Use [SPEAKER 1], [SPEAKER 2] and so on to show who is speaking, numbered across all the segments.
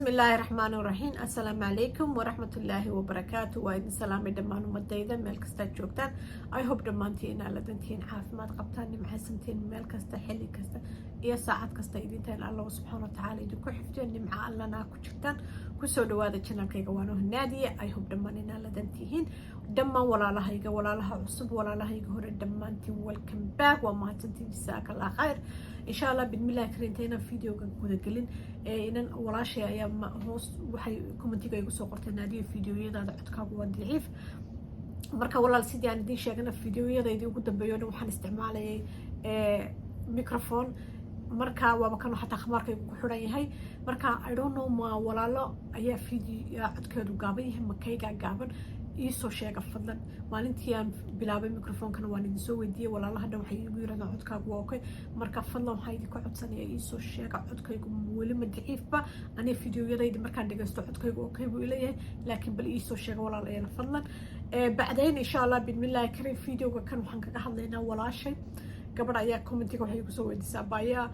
[SPEAKER 1] Bismillaahi raxmaani raxiim. Assalaamu calaykum waraxmatullaahi wabarakaatu. Waa idin salaamay dhammaan ummadayda meel kastaad joogtaan. I hope dhammaantiin inaa ladantihiin, caafimaad qabtaan, nimcaysantiin, meel kasta, xilli kasta iyo saacad kasta idintaan Allah subxaana watacaala idinku xifdiyo, nimca allana ku jirtaan. Kusoo dhawaada channelkayga, waano Naadiye. I hope dhammaan inaa ladantihiin, dhammaan walaalahayga, walaalaha cusub, walaalahayga hore, dhammaantiin welcome back. Waa mahadsantiin, jasaaka Allah khayr. Insha Allah bidmillahi karim, inta videoga gudagelin, inan walaashay ayaa hoos waxay commentiga igu soo qortay: "Naadiyo, videoyadaada codkaagu waa daciif." Marka walaal, sidii aan idiin sheegana, videoyadaydii ugu dambeeyo dhan waxaan isticmaalayay microphone. Marka waaba kano xataa khamaarkaygu ku xiran yahay. Marka I don't know, ma walaalo ayaa video codkeedu gaaban yahay, ma kaygaa gaaban? Iisoo sheega fadlan. Maalintii aan bilaabay microphonekana waan idinsoo weydiiyey. Walaalaha dhan waxay igu yirahdeen codkaagu waa okay. Marka fadlan waxaa idinka codsanaya, iisoo sheega, codkaygu weli ma daciifba? Aniga videoyadaydi markaan dhegeysto codkaygu okay buu ileeyahay, laakiin bal iisoo sheega walaalayaal fadlan. Bacdayn insha Allah bidmillahi karim, videoga kan waxaan kaga hadlaynaa walaashay gabadh ayaa commentiga waxay igu soo weydiisaa baayaa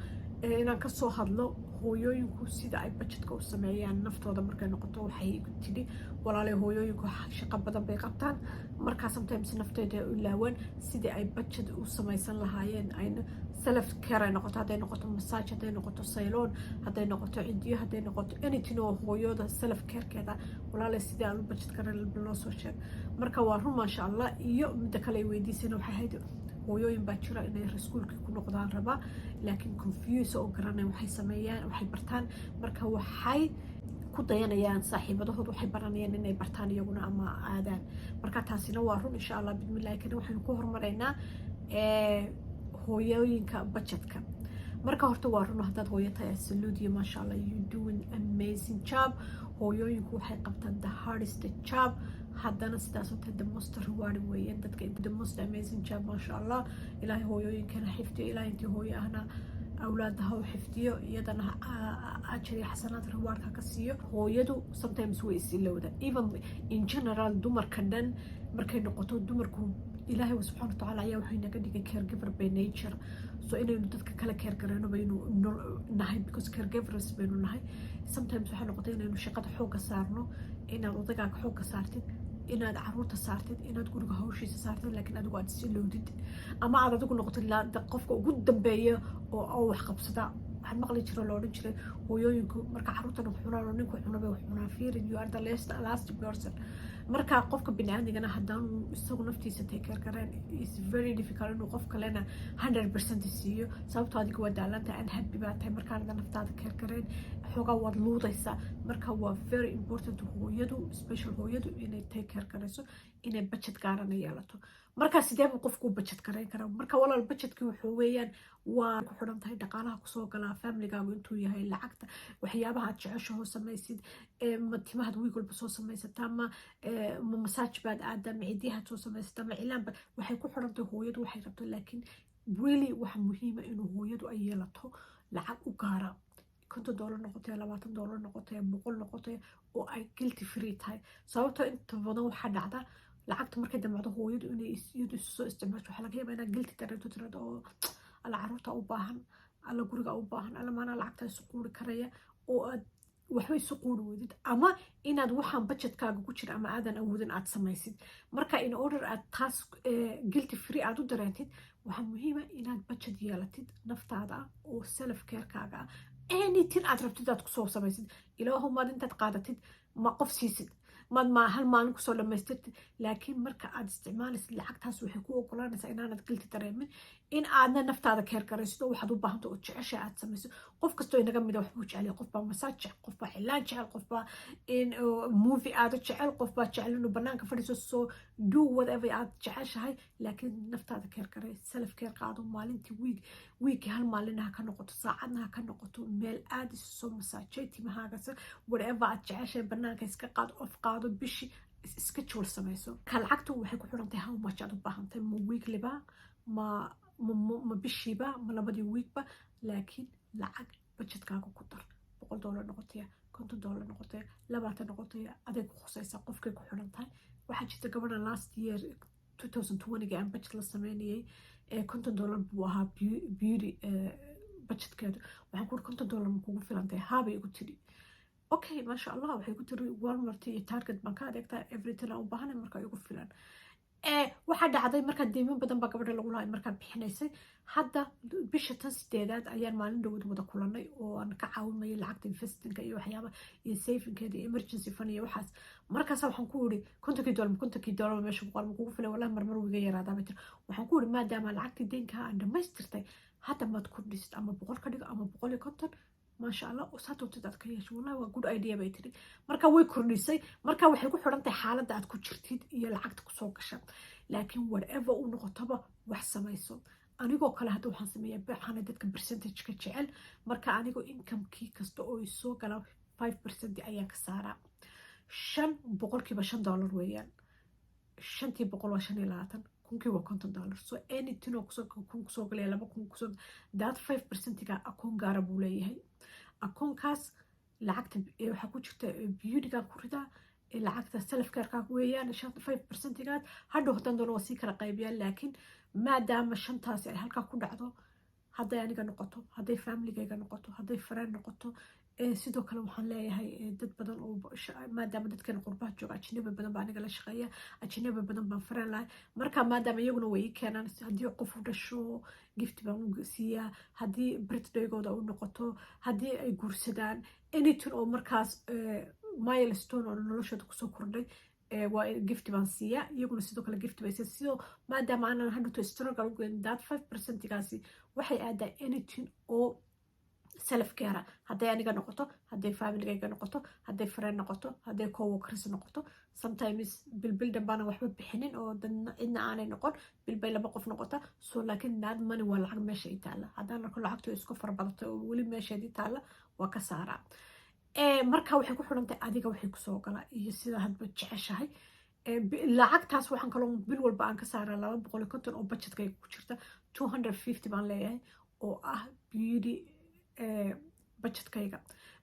[SPEAKER 1] inaan kasoo hadlo hooyooyinku sida ay budgetka u sameeyaan naftooda markay noqoto. Waxay tidhi: "Walaalay, hooyooyinku shaqo badan bay qabtaan, markaa sometimes naftooda u laawaan sidii ay budget u samaysan lahaayeen, ayna self care ay noqoto, hadday noqoto massage, hadday noqoto salon, hadday noqoto cidiyo, hadday noqoto anything oo hooyooda self carekeeda. Walaalay, sidii aan u budget karan noo soo sheeg." Marka waa run, maasha Allah. Iyo midda kale ay weydiisayna waxay ahayd hooyooyin baa jira inay iskuulkii ku noqdaan rabaa, laakiin confuse oo garanay waxay sameeyaan, waxay bartaan. Marka waxay ku dayanayaan saaxiibadahood, waxay baranayaan inay bartaan iyaguna ama aadaan. Marka taasina waa run. Insha Allah bidmillahi karim, waxaynu ku horumaraynaa hooyooyinka budgetka. Marka horta waa run, haddaad hooyo tahay, salute, maasha Allah, you doing amazing job. Hooyooyinku waxay qabtaan the hardest job, haddana sidaasoo tahay the most rewarding weeyaan dadka, the most amazing job, maasha Allah. Ilaahay hooyooyinkana xifdiyo, Ilaahay intii hooyo ahna awlaada ha u xifdiyo, iyadana ajar iyo xasanaad rewardka ka siiyo. Hooyadu sometimes way is ilowda. Even in general, dumarka dhan markay noqoto, dumarku Ilaahay subxaana watacaala ayaa wuxuu inaga dhigay caregiver by nature, so inaynu dadka kala care gareyno baynu nahay, because caregivers baynu nahay. Sometimes waxay noqotay inaynu shaqada xoogga saarno, inaad odagaaga xoogga saartid, inaad caruurta saartid, inaad guriga hawshiisa saartid, laakiin adigu aad is ilowdid ama aad adigu noqotid qofka ugu dambeeya oo wax qabsada. Waxaan maqli jiro la odhan jiray hooyooyinku marka caruurtan wax cunaan oo ninku cuno bay wax cunaan. Fearing you are the last person. Marka qofka biniaadmigana haddaanu isagu naftiisa take care gareen, is very difficult inuu qof kalena 100% siiyo, sababtoo adiga waa daalantahay, unhappy baa tahay. Markaanada naftaada care gareen, xoogaa waad luudaysaa. Marka waa very important hooyadu, special hooyadu, inay take care garayso, inay budget gaarana yeelato. Marka sidee buu qofku budget garayn karaa? Marka walaal, budgetkii wuxuu weeyaan waa ku xidhan tahay dhaqaalaha kusoo galaa familigaagu intuu yahay, lacagta, waxyaabaha aad jeceshaho samaysid. Ma timahaad week walba soo samaysataa? Ma massage baad aadaa? Ma cidiyahaad soo samaysataa? Ma cilaanba? Waxay ku xidhan tahay hooyadu waxay rabto, laakiin really waxa muhiima inuu hooyadu ay yeelato lacag u gaara, $50 noqotay, $20 noqotay, 100 noqotay, oo ay guilty free tahay. Sababtoo inta badan waxaa dhacda lacagta markay damacdo hooyadu inay iyadu isu soo isticmaasho, waxaa laga yaabaa inaad guilty dareento, tirado oo alla caruurta u baahan, alla guriga u baahan, alla maanaa lacagta isu quuri karaya, oo aad waxba isu quuri weydid, ama inaad waxaan budgetkaaga ku jira ama aadan awoodin aad samaysid. Marka in order aad taas guilty free aad u dareentid, waxaa muhiima inaad budget yeelatid naftaada ah oo self carekaaga ah. Anything aad rabtid aad kusoo samaysid, ilaahu maad intaad qaadatid ma qof siisid, maad ma hal maalin kusoo dhamaystirtid, laakiin marka aad isticmaalaysid lacagtaas, waxay ku ogolaanaysaa inaanad guilty dareemin, in aadna naftaada care garaysid oo waxaad u baahanta oo jecesha aad samayso. Qof kastoo inaga mida waxbuu jecel yahay. Qof baa massage jecel, qof baa cilaan jecel, qof baa in movie aado jecel, qof baa jecel inuu banaanka fadhiiso. So do whatever aad jeceshahay, laakiin naftaada care garay, self care qaado. Maalintii, weekii hal maalina ha ka noqoto, saacadna ha ka noqoto, meel aad isu soo masaajay, timahaagas, whatever aad jeceshahay, banaanka iska qaado, off qaado, bishi schedule samayso. Ka lacagtu waxay ku xiran tahay how much aad u baahantahay, ma weeklyba, ma bishiiba, ma labadii weekba, laakiin lacag budgetkaaga ku dar. $100 noqotaya, $50 noqotaya, 20 noqotaya, aday ku khusaysaa, qofkay ku xiran tahay. Waxaa jirta gabadha last year 2020ga aan budget la sameynayay, $50 buu ahaa beauty budgetkeedu. Waxaan ku uri: "$50 ma kugu filantahay?" Haabay igu tidhi. Okay, maasha Allah, waxay ku tiri Walmart iyo Target baan ka adeegtaa everything aan u baahanay, marka igu filan. Waxaa dhacday markaa deymo badan baa gabadha lagu lahay markaa bixinaysay. Hadda bisha tan sideedaad ayaan maalin dhowad wada kulanay oo aan ka caawimayay lacagta investingka iyo waxyaaba iyo savingkeeda iyo emergency fund iyo waxaas. Markaasa waxaan ku iri, $50, $50 meesha ku qorma kugu filay? Wallahi marmar wiga yaraadaa bay tiri. Waxaan ku iri, maadaama lacagtii deynka aan dhamaystirtay, hadda maad kordhisid ama 100 ka dhigo ama 150, maasha Allah, saa doontid aad ka yeesho. Wallahi waa good idea, bay tiri. Marka way kordhisay. Marka waxay ku xidhan tahay xaaladda aad ku jirtid iyo lacagta kusoo gasha, laakiin whatever uu noqotoba, wax samayso. Anigoo kale hadda waxaan sameeyaa, waxaana dadka percentage-ka jecel. Marka anigoo incomekii kasta oo isoo gala 5% ayaan ka saaraa. 5%, $5 weeyaan. Shantii boqol waa 25, kunkii waa $50. So anything oo kusoo 1000 kusoo galaya, 2000 kusoo, that 5%-ga akoon gaara buu leeyahay. Akoonkaas lacagta waxaa ku jirta beautygan ku ridaa, lacagta self careka weeyaan 5%-gaas. Hadhow haddaan doono waa sii kala qaybiyaan, laakiin maadaama shantaasi ay halkaa ku dhacdo, hadday aniga noqoto, hadday familygayga noqoto, hadday friend noqoto. Sidoo kale waxaan leeyahay dad badan oo maadaama dadkan qurbaha jooga, ajnabi badan baa aniga la shaqeeya, ajnabi badan baan friend lahay. Marka maadaama iyaguna way ii keenaan, haddii qof u dhasho gift baan u siiyaa, haddii birthdaygooda u noqoto, haddii ay guursadaan, anything oo markaas milestone oo noloshooda kusoo kordhay, waa gift baan siiyaa. Iyaguna sidoo kale gift bay siiya. Sidoo maadaama aanan hadhowto struggle ugeyn, that 5%-gaasi waxay aadaa anything oo self care, hadday aniga noqoto, hadday familygayga noqoto, hadday friend noqoto, hadday coworkers noqoto. Sometimes bilbil dhan baana waxba bixinin oo dadna cidna aanay noqon, bilbay laba qof noqota. So laakiin that money waa lacag meesha i taalla. Haddaan arko lacagtu isku farabadatay oo weli meesheedii taalla, waa ka saaraa. Marka waxay ku xidhantahay adiga waxay kusoo galaa iyo sida hadba jeceshahay lacagtaas. Waxaan kaloo bil walba aan ka saaraa 250 oo budgetkayga ku jirta. 250 baan leeyahay oo ah beauty budgetkayga,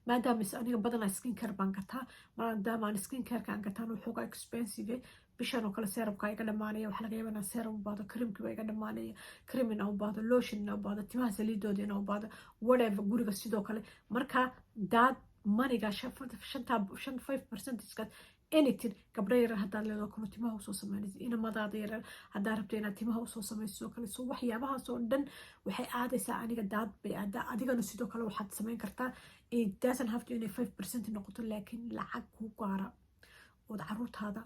[SPEAKER 1] maadaama aniga badanaa skin care baan gataa. Maadaama aan skin careka aan gataan waxoogaa expensive, bishan oo kale serumka iga dhamaanaya, waxaa laga yaabaa inaan serum u baahdo, creamkiiba iga dhamaanaya, cream inaan u baahdo, lotion inaan u baahdo, timaha saliidooda inaan u baahdo, whatever. Guriga sidoo kale. Marka that moneyga shantaa shan five percentagekaas, anything, gabdho yarar haddaad leedoo kale timaha usoo sameynaysa, inamadaada yarar haddaad rabto inaad timaha usoo samayso kale. So waxyaabahaas oo dhan waxay aadaysaa aniga daad bay aadaa. Adigana sidoo kale waxaad samayn kartaa. It doesn't have to inay 5% noqoto, laakiin lacag kuu gaara ood caruurtaada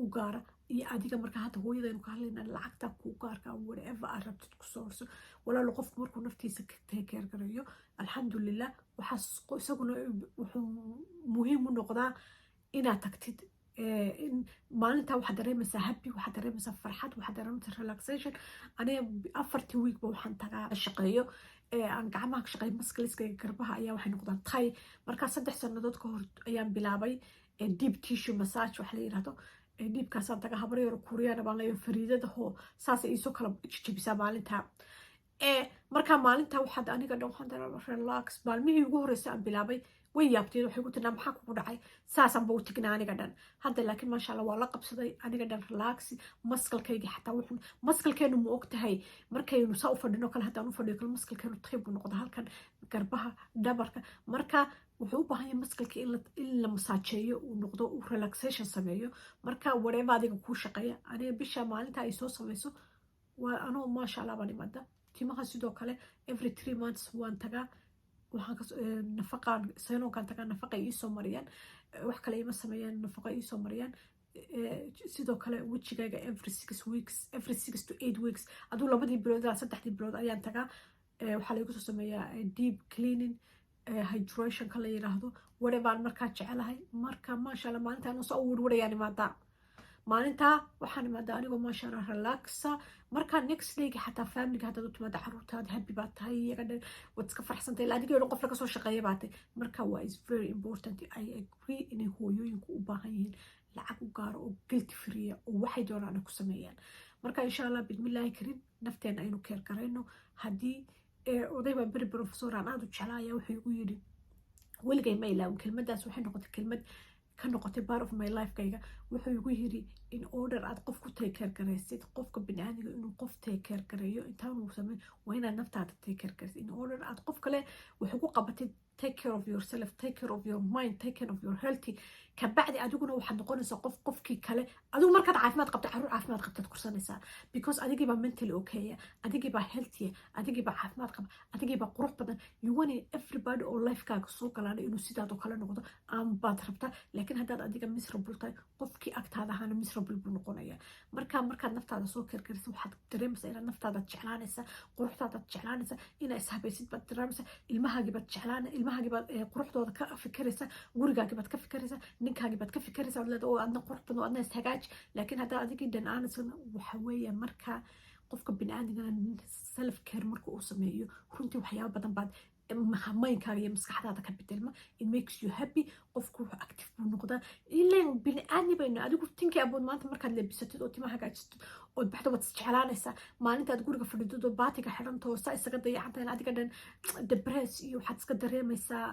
[SPEAKER 1] u gaara iyo adiga. Marka hadda hooyadaynu ka hadlayna, lacagta kuu gaarka whatever aad rabtid kusoo horso. Walaalo, qofku markuu naftiisa ka take care gareeyo, alxamdulilah, waxaa isaguna wuxuu muhiim u noqdaa inaad tagtid maalintaa. Waxaad dareemaysaa happy, waxaad dareemaysaa farxad, waxaad dareemaysaa relaxation. Aniga afartii weekba waxaan tagaa shaqeeyo aan gacmaha ka shaqeeyo. Muscleskayga garbaha ayaa waxay noqdaan tight. Markaa 3 sanadood ka hor ayaan bilaabay deep tissue massage wax la yirahdo. Deepkaasaan taga, habar yaro Kuuriyana baan leeyahay, fariidada hoo saasay iisoo kala jajabisaa maalintaa. Markaa maalintaa waxaad aniga dhan waxaan dareema relax. Maalmihii ugu horreysay aan bilaabay way yaabteen, waxay ku tirnaa, "Maxaa kugu dhacay?" Saasaan ba u tegnaa aniga dhan. Hadda laakiin maasha Allah waa la qabsaday aniga dhan, relax. Musclekaygi xataa wuxuu musclekeenu, ma og tahay, markaynu saa u fadhino kale, haddaan u fadhiyo kale, musclekeenu tight buu noqda halkan garbaha, dhabarka. Marka wuxuu u baahan yahay muscleka in la masaajeeyo, uu noqdo uu relaxation sameeyo. Marka whatever adiga kuu shaqeeya, aniga bisha maalinta ay soo samayso waa anoo maasha Allah baan imaada. Timaha sidoo kale every 3 months waan tagaa, waxaan ka nafaqaan salonkaan tagaa, nafaqa iisoo mariyaan, wax kale ima sameeyaan, nafaqa iisoo mariyaan. Sidoo kale wejigayga every 6 weeks, every 6 to 8 weeks, aduu 2dii bilood ilaa 3dii bilood ayaan tagaa. Waxaa laygu soo sameeyaa deep cleaning, hydrationka la yiraahdo, whatever aan markaa jecelahay. Marka maasha Allah, maalintaan soo u werwarayaan imaadaa. Maalintaa waxaan imaadaa anigoo maasha Allah relaxa. Markaa next dayga xataa familyga haddaad u timaada, caruurtaada happy baa tahay, iyaga dhan waad iska farxsantay, ila adiga dhan qof laga soo shaqeeya baa tahay. Marka waa is very important. I agree inay hooyooyinku u baahan yihiin lacag u gaaro oo guilty free oo waxay doonaan ay ku sameeyaan. Marka insha Allah, bidmillaahi karim, nafteena aynu care garayno. Haddii oday baa beri professor aan aada u jeclaa ayaa wuxuu igu yidhi, weligay ma ilaawin kelmaddaas, waxay noqotay kelmad ka noqotay part of my lifekayga. Wuxuu igu yiri, in order aad qof ku take care garaysid, qofka biniaadmiga inuu qof take care gareeyo intaanu sameyn, waa inaad naftaada take care garaysid. In order aad qof kale wax ugu qabatid, Take care of yourself, take care of your mind, take care of your healthy. Kabacdi adiguna waxaad noqonaysaa qof qofkii kale. Adigu markaad caafimaad qabto, caruur caafimaad qabtaad kursanaysaa, because adigiibaa mentally okay, adigiibaa healthy, adigiibaa caafimaad qaba, adigiibaa qurux badan. You want everybody oo lifekaaga soo galaana inuu sidaadoo kale noqdo baad rabtaa. Laakiin haddaad adiga miserable tahay, qofkii agtaada ahaana miserable buu noqonaya. Marka markaad naftaada soo care garaysa, waxaad dareemaysaa inaad naftaada jeclaanaysa, quruxdaadaad jeclaanaysa, inaa ishabaysid baad dareemaysa, ilmahaagii baad jeclaan, ilmahaagii baad quruxdooda ka fikiraysa, gurigaagii baad ka fikiraysa, ninkaagii baad ka fikiraysa, ood leedahay oo adna qurux badan oo adna ishagaaji. Laakiin haddaad adigii dhan aanaysan, waxa weeye marka qofka biniaadamkana self care marka uu sameeyo, runtii waxyaaba badan baad mindkaaga iyo maskaxdaada ka bedelma. It makes you happy. Qofku wuxuu active buu noqdaa, ileen biniaadmi baynu. Adigu tinki abood maanta markaad lebisatid oo timaha hagaajisatid ood baxdo, waad isjeclaanaysaa. Maalintaad guriga fadhidid oo baatiga xidhantoo saa isaga dayacantahay, adiga dhan depress iyo waxaad iska dareemaysaa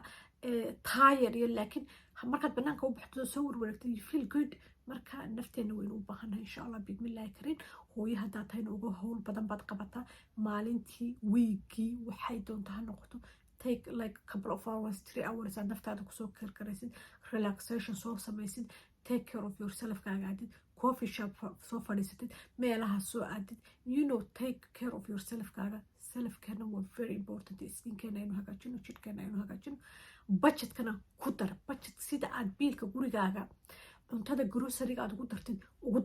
[SPEAKER 1] tired iyo. Laakiin markaad banaanka u baxdid oo soo warwareegtid, you feel good. Marka nafteena waynu u baahannahay, insha Allah biidmillahi kariin. Hooyo haddaa tahayna, uga howl badan baad qabataa maalintii, wiigii, waxay doonta ha noqoto. Take like couple of hours, 3 hours, aad naftaada kusoo care garaysid, relaxation soo samaysid, take care of yourself kaaga aadid, coffee shop soo fadhiisatid, meelaha soo aadid, take care of yourself kaaga. Self carena waa very important. Skinkeena aynu hagaajino, jidhkeena aynu hagaajino. Budgetkana ku dar budget. Sida aad biilka gurigaaga, cuntada, groceryga aad ugu dartid, ugu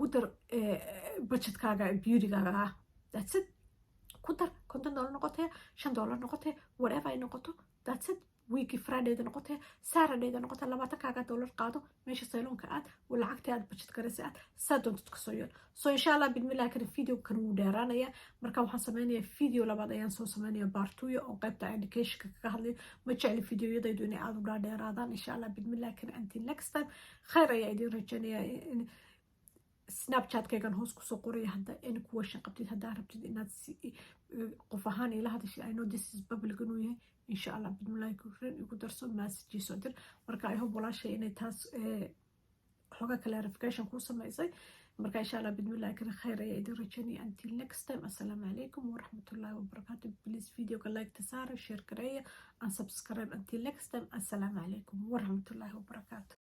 [SPEAKER 1] dar budgetkaaga beautygaaga ah. That's it. Ku dar, $50 noqotee, $5 noqotee, whatever ay noqoto, that's it. Weekii Fridayda noqotee, Saturdayda noqotee, $20kaaga qaado, meesha salonka aad, lacagtii aad budget garaysa aad saa doontid kasoo yeel. So insha Allah bidmillahi karim, video kan wuu dheeraanaya. Marka waxaan sameynaya video labaad ayaan soo sameynaya, part two oo qaybta educationka kaga hadlayo. Ma jecli videoyadaydu inay aada u dhaadheeraadaan. Insha Allah bidmillahi karim, until next time, khayr ayaa idin rajaynaya. Snapchatkaygan hoos kusoo qoraya hadda any question qabtid, haddaa rabtid inaad si qof ahaan ila hadashid. I know this is public inuu yahay. Insha Allah bidmillahi karim, igu darso, message soo dir. Marka I hope, walaashay, inay taas xoga clarification kuu samaysay. Marka insha Allah bidmillahi karim, khayr ayaa idin rajaynaya. Until next time, assalaamu calaykum waraxmatullahi wabarakaatu. Please videoga like ta saara, share gareeya and subscribe. Until next time, assalaamu calaykum waraxmatullahi wabarakaatu.